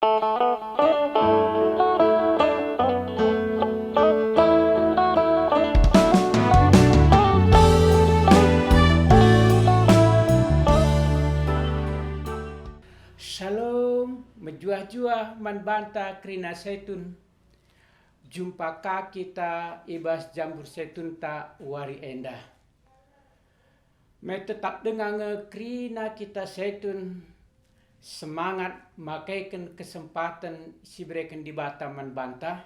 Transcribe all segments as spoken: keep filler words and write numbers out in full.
Shalom, mejuah-juah man banta kerina Saitun. Jumpa ka kita i bas jambur Saitunta wari enda. Me tetap denga nge kerina kita Saitun semangat makeken kesempaten si ibereken Dibata man banta.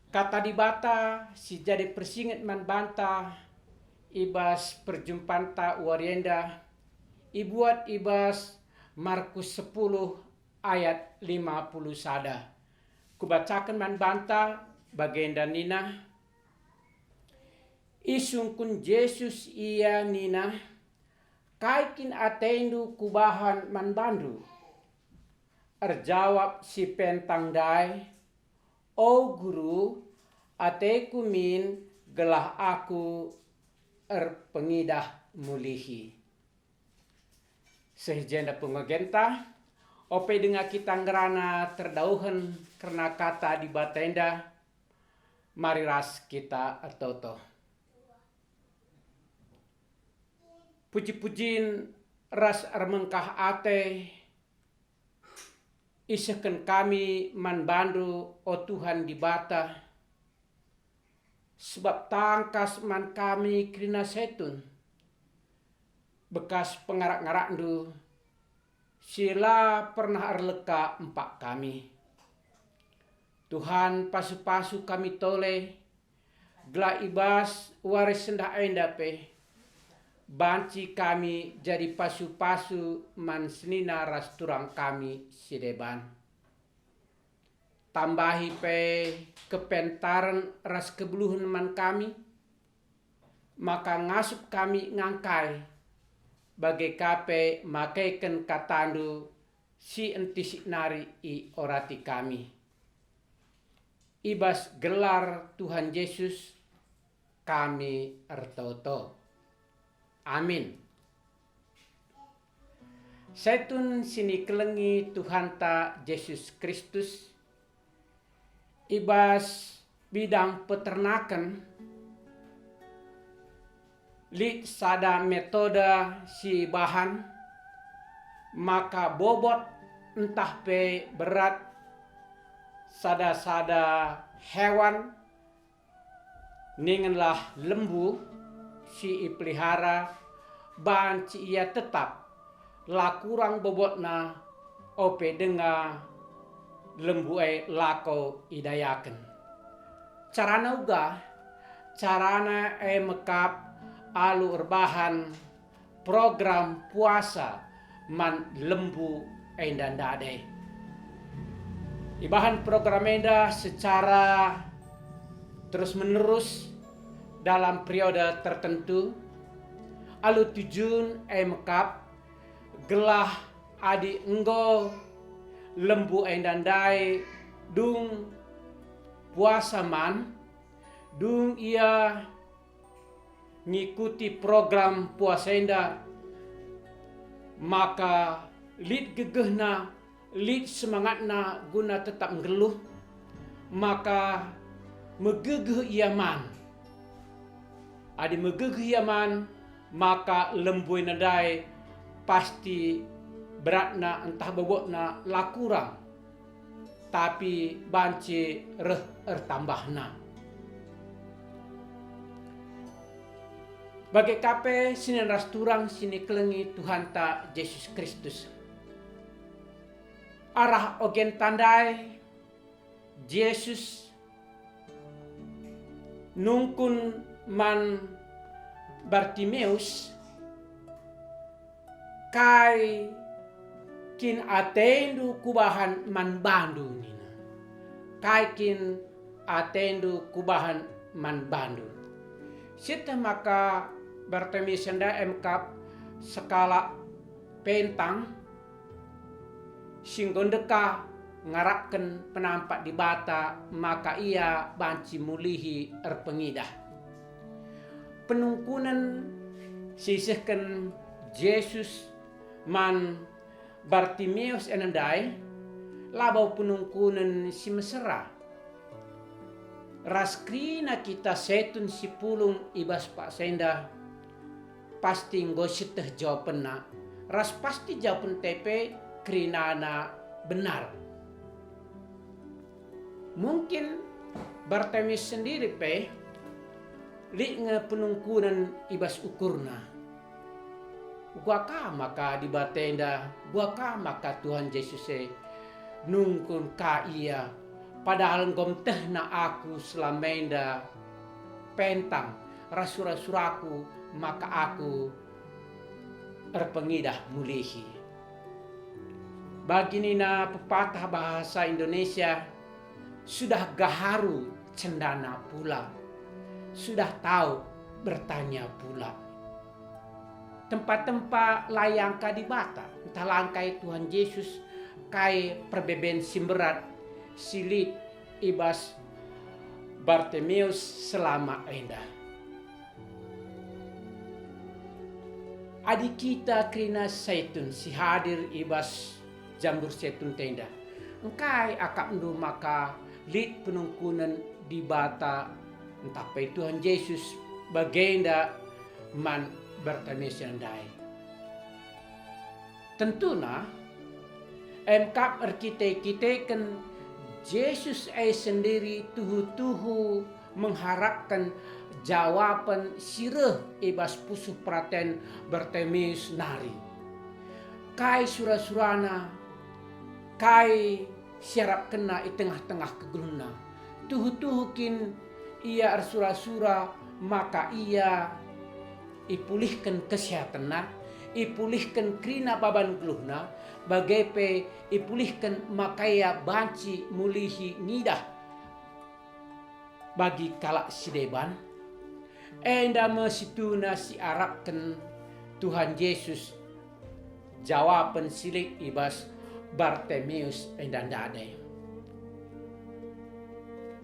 Kata Dibata si jadi persinget man banta i bas perjumpanta wari enda ibuat i bas Markus sepuluh ayat lima puluh sada. Kubacaken man banta, bagenda nina, Isungkun Jesus ia nina, "Kai kin atendu kubahan man bandu?" Erjawab si pentang ndai, "O Guru, ateku min gelah aku erpengidah mulihi." Seh i jenda pengogenta, ope denga kita ngerana terdauhen kerna kata Dibata enda, mari ras kita ertoto. Puji-pujin ras ermengkah ate isehken kami man bandu, o Tuhan Dibata, sebab tangkas man kami kerina Saitun, bekas pengarak-ngarakndu si la pernah erleka empak kami. Tuhan, pasu-pasu kami tole, gelah i bas wari sendah enda pe banci kami jadi pasu-pasu man senina ras turang kami si deban. Tambahi pe kepentaren ras kebeluhen man kami, maka ngasup kami ngangkai, bage ka pe makeken katandu si entisik nari iorati kami. I bas gelar Tuhan Jesus, kami ertoto. Amin. Saitun si nikelengi Tuhanta Jesus Kristus, i bas bidang peternaken, lit sada metoda si ibahan maka bobot ntah pe berat sada-sada hewan, ningenlah lembu si ipelihara, banci ia tetap la kurang bobotna ope denga lembu e lako idayaken. Carana uga, carana e mekap alu erbahan program puasa man lembu enda ndai. Ibahan program enda secara terus-menerus dalam periode tertentu, alu tujun e mekap gelah adi enggo lembu enda ndai dung puasa man, dung ia ngikuti program puasa enda, maka lit gegehna, lit semangatna guna tetap nggeluh, maka megegeh ia man. Adi megegeh ia man, maka lembu enda ndai pasti beratna ntah bobotna la kurang, tapi banci reh ertambahna. Bage ka pe senina ras turang si nikelengi Tuhanta Jesus Kristus. Arah ogenta ndai, Jesus nungkun man Bartimeus, "Kai kin atendu kubahan man bandu?" nina. "Kai kin atendu kubahan man bandu?" Sieteh maka Bartimeus enda e mekap sekalak pentang si enggo ndeka ngarapken penampat Dibata maka ia banci mulihi erpengidah. Penungkunen si isehken Jesus man Bartimeus enda ndai labo penungkunen si mesera. Ras kerina kita setun si pulung i bas paksa enda, pasti enggo sieteh jawapenna, ras pasti jawapen e pe kerinana benar. Mungkin Bartimeus sendiri pe lit nge penungkunen i bas ukurna. Uga ka maka Dibata enda, uga ka maka Tuhan Jesus e nungkun ka ia, padahal enggo metehna aku selama enda pentang ras sura-suraku maka aku erpengidah mulihi. Bagi nina pepatah bahasa Indonesia, "Sudah gaharu cendana pula, sudah tahu bertanya pula." Tempa-tempa la iangka Dibata, ntah la ngkai Tuhan Jesus, kai perbeben si mberat si lit i bas Bartimeus selama enda. Adi kita kerina setun si hadir i bas jambur setun enda, engkai akapndu maka lit penungkunen Dibata, ntah pe Tuhan Jesus bagenda man Bartimeus ndai? Tentuna, em kap erkite-kiteken Jesus e sendiri tuhu-tuhu mengharapken jawapen si reh i bas pusuh peraten Bartimeus nari. Kai sura-surana? Kai siarapkenna i tengah-tengah kegeluhenna? Tuhu-tuhu kin ia ersura-sura maka ia ipulihken kesehatenna, ipulihken kerina baban geluhna, bage pe ipulihken maka ia banci mulihi ngidah bagi kalak si deban? Enda me situhuna si arapken Tuhan Jesus jawapen si lit i bas Bartimeus enda ndai.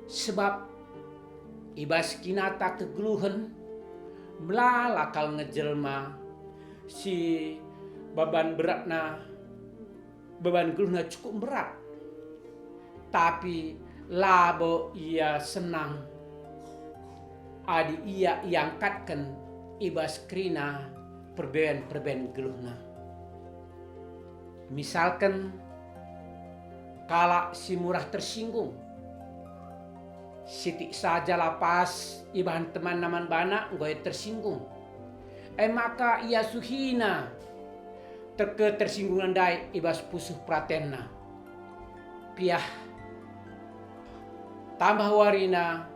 Sebab i bas kinata kegeluhen, melala kal nge jelma si baban beratna, baban geluhna cukup mberat, tapi labo ia senang adi ia iangkatken i bas kerina perbeben-perbeben geluhna. Misalken, kalak si murah tersinggung. Sitik saja la pas ibahan temanna man bana, enggo ia tersinggung. E maka iasuhina ketersinggungenna ndai i bas pusuh peratenna. Piah, tambah warina,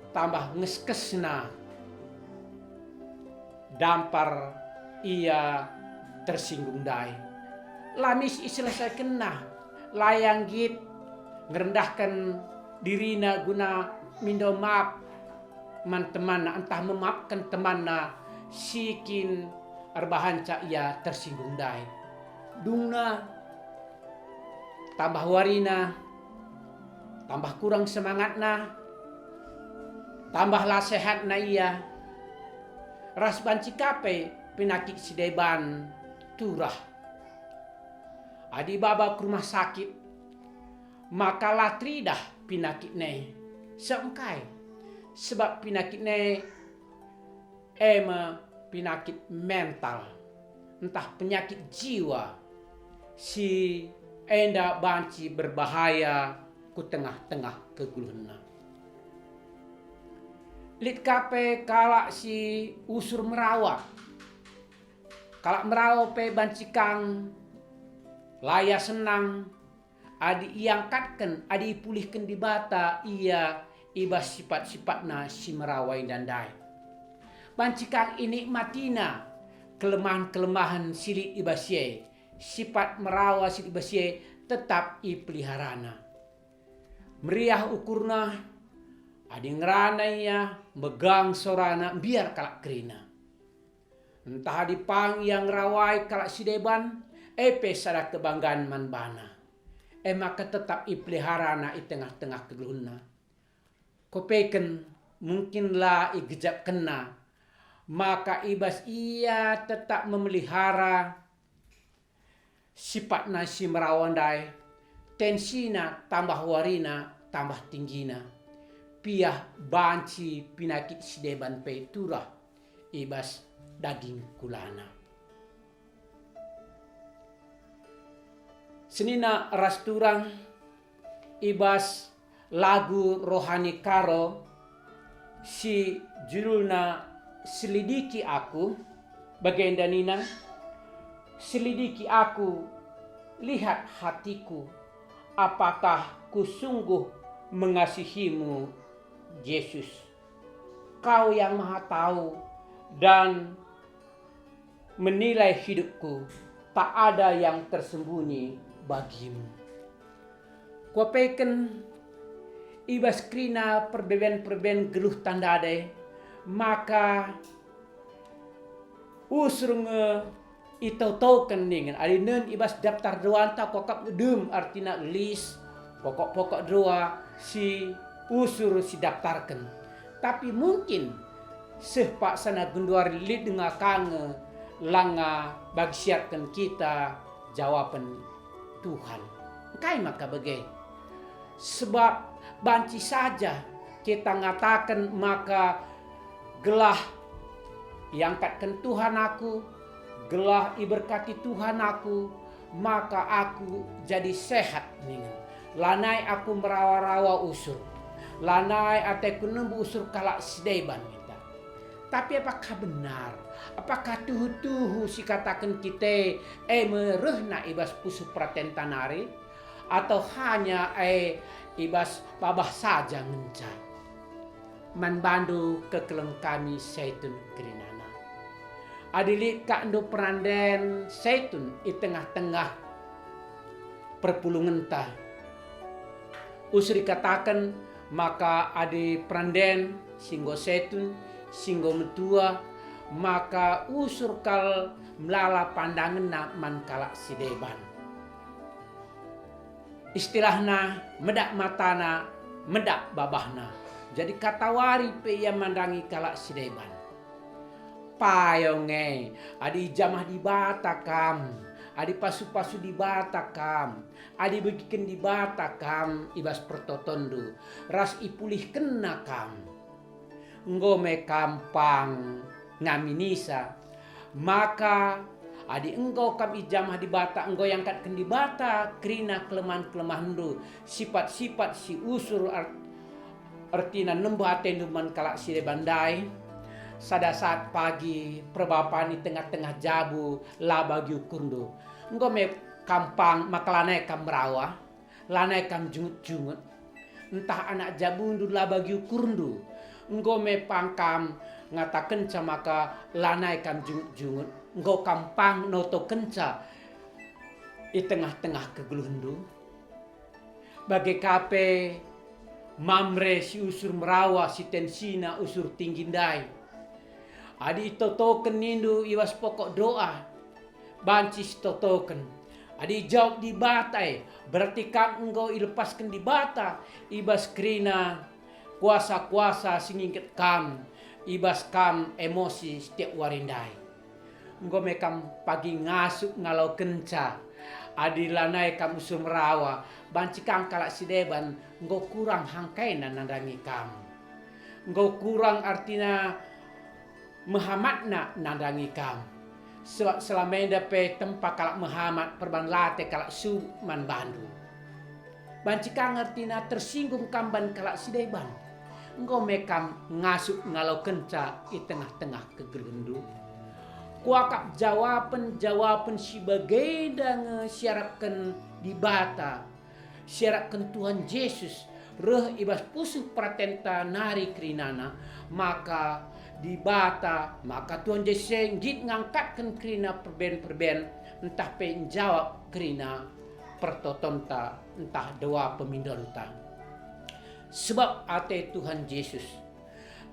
tambah ngeskesna dampar ia tersinggung ndai. La mis iselesaikenna, la ia nggit ngerendahken dirina guna mindo maap man temanna, ntah memaapken temanna si kin erbahanca ia tersinggung ndai. Dungna, tambah warina, tambah kurang semangatna, tambah la sehatna ia, ras banci ka pe penakit si deban turah. Adi baba ku rumah sakit, maka la teridah penakitna e. Sebab engkai? Sebab penakitna e e me penakit mental, ntah penyakit jiwa si enda banci berbahaya ku tengah-tengah kegeluhenna. Lit ka pe kalak si usur merawa. Kalak merawa pe banci kang la ia senang adi iangkatken, adi ipulihken Dibata ia i bas sipat-sipatna si merawa enda ndai. Banci kang inikmatina kelemahen-kelemahen si lit i bas ia, sipat merawa si lit i bas ia tetap ipeliharana. Meriah ukurna, adi ngerana ia, megang sorana, mbiar kalak kerina. Ntah adi pang ia ngerawai kalak si deban, e pe sada kebanggan man bana. E maka tetap ipeliharana i tengah-tengah kegeluhenna. Kopeken mungkin la igejapkenna, maka i bas ia tetap memelihara sipatna si merawa ndai, tensina tambah warina tambah tinggina, piah banci pinakit si deban pe turah i bas daging kulana. Senina ras turang i bas lagu rohani Karo si judulna Selidiki Aku, bagenda nina, "Selidiki aku, lihat hatiku, apakah kusungguh mengasihimu, Yesus? Kau yang Maha Tahu dan menilai hidupku, tak ada yang tersembunyi bagimu." Kuapeken i bas kerina perbeben-perbeben geluhta ndai, maka usur nge itotoken ningen adi nen i bas daptar doanta kuakap dem artina lis pokok-pokok doa si usur si daptarken. Tapi mungkin seh paksana genduari lit denga ka nge langa bagi siatken kita jawapen Tuhan. Engkai maka bage? Sebab banci saja kita ngataken maka gelah iangkatken Tuhan aku, gelah iberkati Tuhan aku, maka aku jadi sehat ningen. Lanai aku merawa-rawa usur, lanai ateku nembu usur kalak si deban kita. Tapi apakah benar? Apakah tuhu-tuhu si kataken kita e me rehna i bas pusuh peratenta nari? Atau hanya e i bas babah saja ngenca? Man bandu kekeleng kami Saitun kerinana. Adi lit kakndu peranden Saitun i tengah-tengah perpulungenta, usur ikataken maka adi peranden si enggo Saitun, si enggo metua, maka usur kal melala pandangenna man kalak si deban. Istilahna, medak matana, medak babahna. Jadi katawari pe ia mandangi kalak si deban. Payung e, adi ijamah Dibata kam, adi pasu-pasu Dibata kam, adi begiken Dibata kam i bas pertotonndu, ras ipulihkenNa kam. Enggo me kam pang ngaminisa, maka adi enggo kam ijamah Dibata, enggo iangkatken Dibata kerina kelemahen-kelemahenndu, sipat-sipat si usur art-, ertina nembeh atendu man kalak si deban ndai, sada saat pagi perbapan i tengah-tengah jabu la bagi ukurndu. Enggo me kam pang maka lanai kam merawa. Lanai kam jungut-jungut, ntah anak jabundu la bagi ukurndu. Enggo me pang kam ngatakenca maka lanai kam jungut-jungut, enggo kam pang notokenca i tengah-tengah kegeluhenndu. Bage ka pe Mamre si usur merawa si tensina usur tinggi ndai. Adi itotoken nindu i bas pokok doa, banci sitotoken. Adi ijawab Dibata e, berarti kam enggo ilepasken Dibata i bas kerina kuasa-kuasa si ngingket kam, i bas kam emosi setiap wari ndai. Enggo me kam pagi ngasup ngalokenca. Adi lanai kam usur merawa, banci kam kalak si deban enggo kurang hangkaina nandangi kam. Enggo kurang artina mehamatna nandangi kam. Sebab selama enda pe tempa kalak mehamat perban late kalak subuk man bandu. Banci ka ngertina tersinggung kam ban kalak si deban. Enggo me kam ngasup ngalokenca i tengah-tengah kegeluhenndu. Kuakap jawapen-jawapen si bagenda nge siarapken Dibata, siarapken Tuhan Jesus, reh i bas pusuh peratenta nari kerinana, maka Dibata, maka Tuhan Jesus e nggit ngangkatken kerina perben-perben, ntah pe njawab kerina pertotonta ntah doa pemindonta. Sebab ate Tuhan Jesus,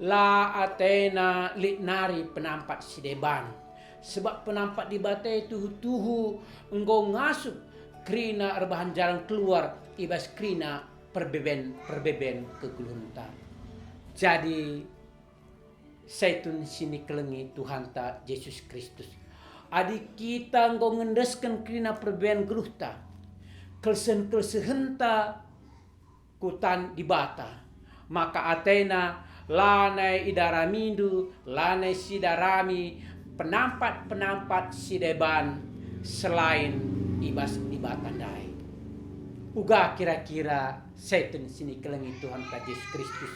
la atena lit nari penampat si deban, sebab penampat Dibata e tuhu-tuhu enggo ngasup kerina erbahan jalan keluar i bas kerina perbeben-perbeben kegeluhenta. Jadi, Saitun si nikelengi Tuhanta Jesus Kristus. Adi kita enggo ngendesken kerina perbeben geluhta, kelsen-kelsehenta ku tan Dibata, maka atena lanai idaramindu, lanai sidarami penampat-penampat si deban selain i bas Dibata ndai. Uga kira-kira setun si nikelengi Tuhanta Jesus Kristus.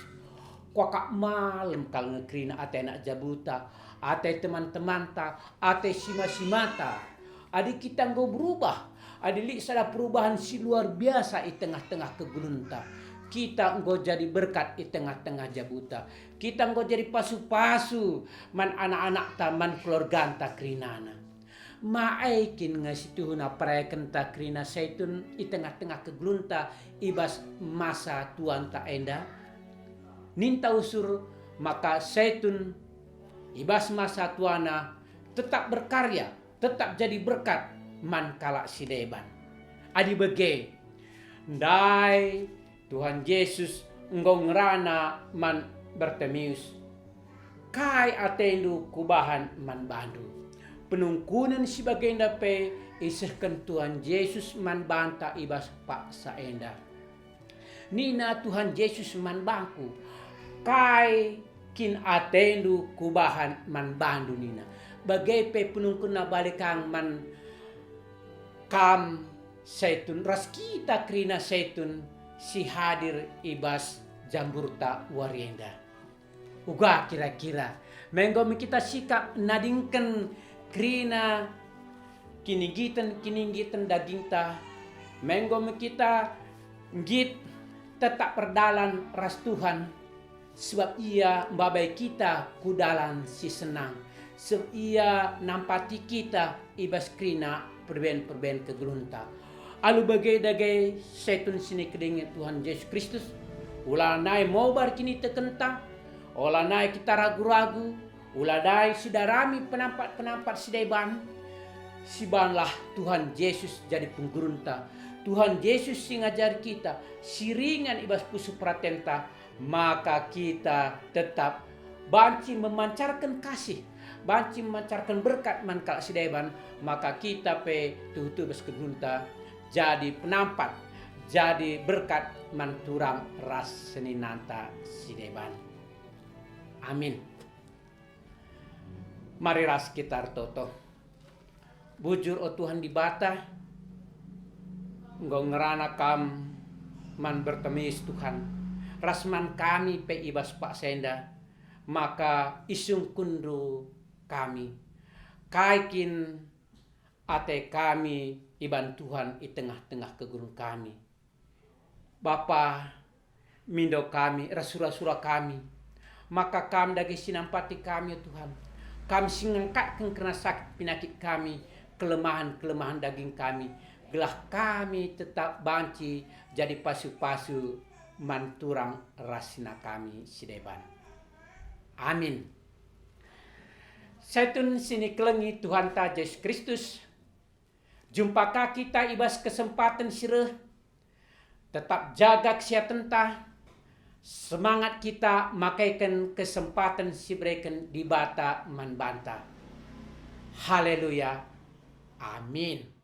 Kuakap malem kal nge kerina ate anak jabuta, ate teman-temanta, ate sima-simata. Adi kita enggo berubah, adi lit sada perubahan si luar biasa i tengah-tengah kegeluhenta, kita enggo jadi berkat i tengah-tengah jabuta. Kita enggo jadi pasu-pasu man anak-anakta, man keluarganta kerinana. Mae kin nge situhuna perakenta kerina setun i tengah-tengah kegeluhenta i bas masa tuanta enda? Ninta usur maka setun i bas masa tuana tetap berkarya, tetap jadi berkat man kalak si deban. Adi bage, ndai Tuhan Jesus enggo ngerana man Bartimeus, "Kai atendu kubahan man bandu?" Penungkunen si bagenda pe isehken Tuhan Jesus man banta i bas paksa enda. Nina Tuhan Jesus man bangku, "Kai kin atendu kubahan man bandu?" nina. Bage pe penungkunna bale kang man kam setun ras kita kerina setun si hadir i bas jamburta wari enda. Uga kira-kira, me enggo me kita sikap nadingken kerina kininggiten-kininggiten dagingta, me enggo me kita nggit tetap erdalan ras Tuhan, sebab Ia mbabai kita ku dalan si senang, sebab Ia nampati kita i bas kerina perben-perben kegeluhenta. Alu bage dage setun si nikelengi Tuhan Jesus Kristus, ulanai mobar kinitekenta, olanai kita ragu-ragu, ulanai sidarami penampat-penampat si deban. Sibanlah Tuhan Jesus jadi penggurunta. Tuhan Jesus si ngajari kita, si ringan i bas pusuh peratenta, maka kita tetap banci memancarken kasih, banci memancarken berkat man kalak si deban, maka kita pe tuhu-tuhu bas kegeluhenta jadi penampat, jadi berkat man turang ras seninanta si deban. Amin. Mari ras kita ertoto. Bujur, o Tuhan Dibata, enggo ngerana Kam man Bartimeus, Tuhan, ras man kami pe i bas paksa enda, maka isungkunNdu kami. Kai kin ate kami iban Tuhan i tengah-tengah kegeluhen kami? Bapa, mindo kami ras sura-sura kami, maka Kam dage si nampati kami, o Tuhan. Kam si ngangkatken kerna sakit penakit kami, kelemahen-kelemahen daging kami, gelah kami tetap banci jadi pasu-pasu man turang ras senina kami si deban. Amin. Setun si nikelengi Tuhanta Jesus Kristus, jumpa ka kita i bas kesempaten si reh. Tetap jaga kesehatenta, semangat kita makaiken kesempaten si ibereken Dibata man banta. Haleluya. Amin.